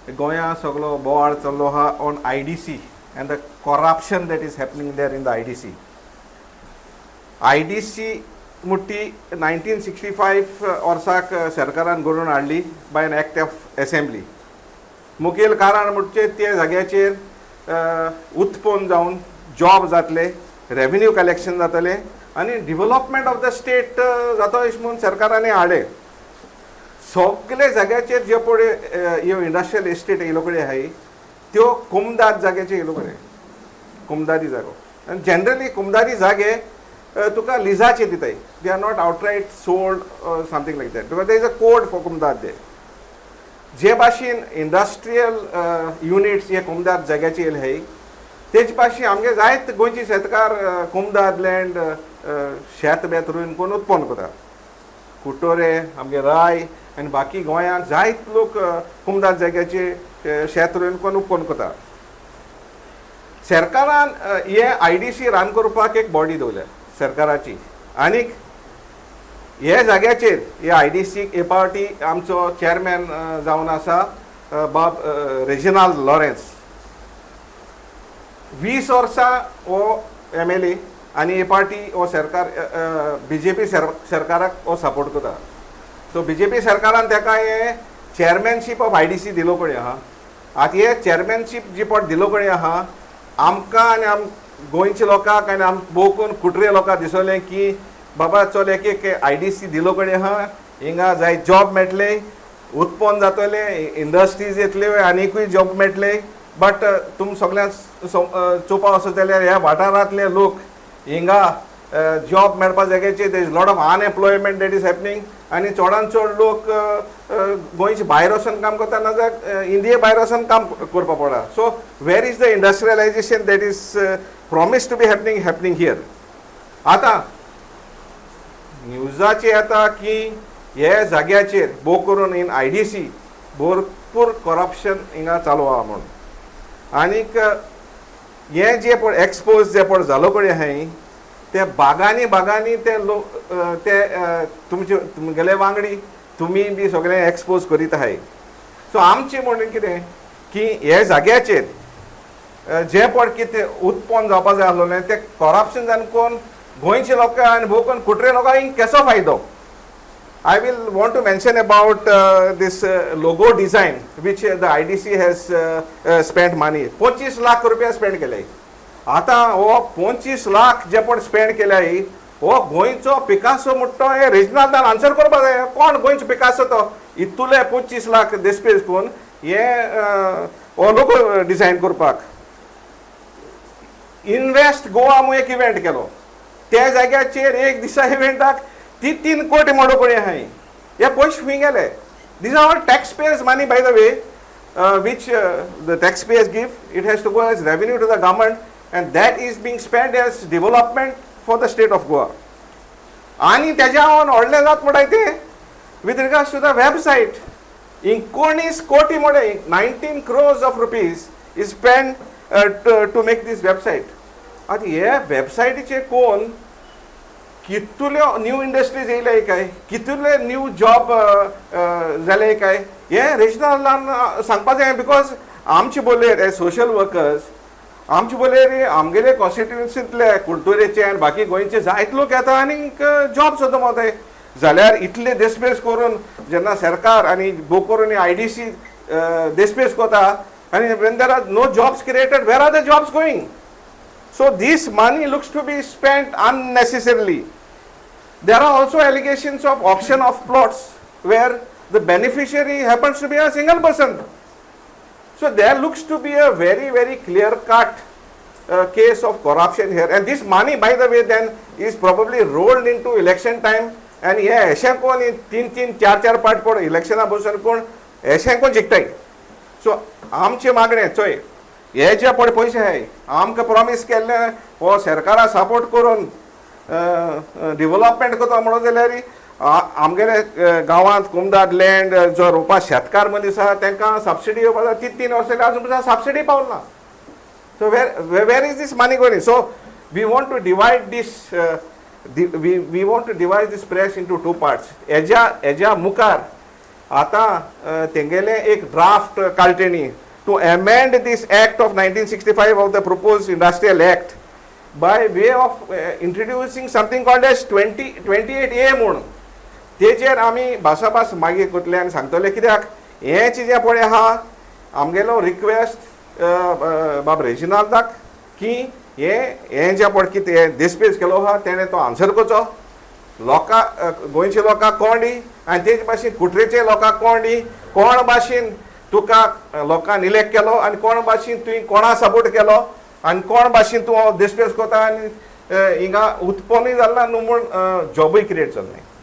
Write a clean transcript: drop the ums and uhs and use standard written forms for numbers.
गोंया सगलो बोवाळ चल्लो आहा on IDC and the corruption that is happening there in the IDC. IDC मुट्टी 1965 वर्साक सरकारान घडोवन हाडली by an act of assembly. मुखेल कारण म्हणजे त्या जाग्याचेर उत्पन्न जावन जॉब जातले, रेवेन्यू कलेक्शन जातलें आनी डिवलपमेंट ऑफ the state जाता अशें म्हणून सरकारान हाडलें. सगळे जाग्याचेर जे पळय ह्यो इंडस्ट्रियल इस्टेट येयलो कडेन आहाय, त्यो कोमदाद जाग्याचे येयलो कडेन, कोमदादी जागो. आनी जनरली कोमदादी जागे तुका लिजाचे दिताय. They are not outright sold, something like that, because there is a code for कोमदाद. दे जे भाशेन इंडस्ट्रियल युनिट्स हे कोमदाद जाग्याचे येयले आहाय, तेज भाशेन आमगे जायत गोंयचे शेतकार कोमदाद लँड शेत बेत रोवन करून उत्पन्न करता. कुट्टोरे, आमगे राय आनी बाकी गोंयांत जायत लोक कोमदाद जाग्याचे शेत रोवन करून उत्पन्न करता. सरकारान हे आयडीसी रन करपाक एक बॉडी दवरल्या सरकाराची. आनीक हे जाग्याचेर हे आयडीसी हे पावटी आमचो चेअरमॅन जावन आसा बाब रेजिनाल्ड लॉरेन्स. 20 वर्सां हो एमएलए आनी हे पार्टी हो सरकार बीजेपी सरकाराक हो सपोर्ट करता. सो बीजेपी सरकारान ताका हे चेअरमॅनशीप ऑफ आयडीसी दिलो कडेन आहा. आतां हे चेअरमॅनशीप जी पट दिलो कडेन आहा, आमकां आनी आम गोंयच्या लोकांक आनी आम भोव करून कुट्रे लोकांक दिसलें की बाबा चल, एक एक आयडीसी दिलो कडेन आहा, हिंगा जाय जॉब मेळटले, उत्पन्न जातलें, इंडस्ट्रीज येतल्यो, आनीकूय जॉब मेळटले. बट तुम सगळ्यांक चोवपा वचत जाल्यार ह्या वाठारांतले लोक हिंगा जॉब मेळपा जाग्याचे there is lot of unemployment that is happening. आनी चडान चड लोक गोंयचे भायर वचून काम करता, नाजाल्यार इंडिये भायर वचून काम करपा पडटा. So where is the industrialization that is promise to be happening here? आतां न्यूजाचेर येता की हे जाग्याचेर भोव करून इन आयडीसी भरपूर करप्शन हिंगा चालू आहा म्हणून. आनीक हें जे पळय एक्सपोज जे पळय जालो कडेन आहाय, ते बागांनी बागांनी ते लोक ते तुमचे तुमगेले वांगडी तुमी बी सगळे एक्सपोज करीत आहाय. सो आमचें म्हणणें कितें की हे जाग्याचेर जें पळय कितें उत्पन्न जावपा जाय आसलें, तें करप्शन जावन कोण गोंयचे लोकांक आनी भोव करून कुट्रे लोकांक केसो फायदो? I will want to mention about this logo design which the IDC has spent money. 25 lakh रुपया स्पेंड केले. आतां हो 25 लाख जे पण स्पेंड केले, हो गोंयचो पिकासो म्हणटा तो हे रेजिनाल्दान आन्सर करपा जाय. कोण गोंयचो पिकासो तो इतुले 25 लाख देस्पेज करून हे हो लोगो डिझायन करपाक? इन्वेस्ट गोवा म्हूण एक इव्हेंट केलो, त्या जाग्याचेर एक दिसा इव्हेंटाक ती 3 कोटी मोडो कडेन आहाय. हे पयशे खंय गेले? These are all tax payers' money, by the way, which the tax payers give. It has to go as revenue to the government and that is being spend as development for the state of Goa. आनी तेज्या हांव व्हडलें जात म्हणटाय ते with regards to the website, 19 कोटी mode, 19 crores of rupees is spend to make this website. आतां हे वेबसायटीचे कोण कितुल्यो न्यू इंडस्ट्रीज येयले काय, कितुले न्यू जॉब जाले काय, हें रेजिनाल्डान सांगपा जाय. Because आमचे बोलेर एज सोशल वर्कर्स, आमचे बोलेर आमगेले कॉन्स्टिट्युन्सींतले कुलटुरेचे आनी बाकी गोंयचे जायते लोक येता आनीक जॉब सोदून वताय. जाल्यार इतले देसपेस करून जेन्ना सरकार आनी भोव करून आयडीसी देसपेस करता आनी when there are no jobs created, where are the jobs going? So this money looks to be spent unnecessarily. There are also allegations of auction of plots where the beneficiary happens to be a single person. So there looks to be a very, very clear cut case of corruption here. And this money, by the way, then is probably rolled into election time. And हे अशें कोण तीन तीन चार चार पाट कोण इलेक्शना बसून कोण अशें कोण जिखताय. सो आमचे मागणें, चोय, हे जे पळय पयशे आहाय, आमकां प्रॉमीस केल्ले हो सरकारा सपोर्ट करून डिवलपमेंट करता म्हणून, जाल्यार आमगेले गांवांत कुमदाद लँड जो रोवपा शेतकार मनीस आहा, तांकां सबसिडी येवपा जाय. तीन तीन वर्सां जालीं, आजून पसून सबसिडी पावला ना. So where is this money going? So we want to divide this we want to divide this press into two parts. हेज्या मुखार आतां तेंगेलें एक ड्राफ्ट काडले तेणी to amend this Act of 1965 of the proposed Industrial Act by way of introducing something called as 28A म्हूण. तेजेर आमी भासाभास मागीर करतले आनी सांगतले, कित्याक हें जें पळय आहा, आमगेलो रिक्वेस्ट बाब रेजिनाल्दाक की हे हें जें पळय कितें देस्पेज केलो आहा, तेणें तो आन्सर करचो. लोकां, गोंयच्या लोकांक कोण दी आनी तेज भाशेन कुट्रेचे लोकांक कोण दी, कोण भाशेन तुका लोकांनी इलेक्ट केलो आनी कोण भाशेन तुवें कोणा सपोर्ट केलो आनी कोण भाशेन तूं देस्पेज करता आनी हिंगा उत्पन्नूय जालें ना न्हू म्हूण जॉबूय क्रिएट जालें.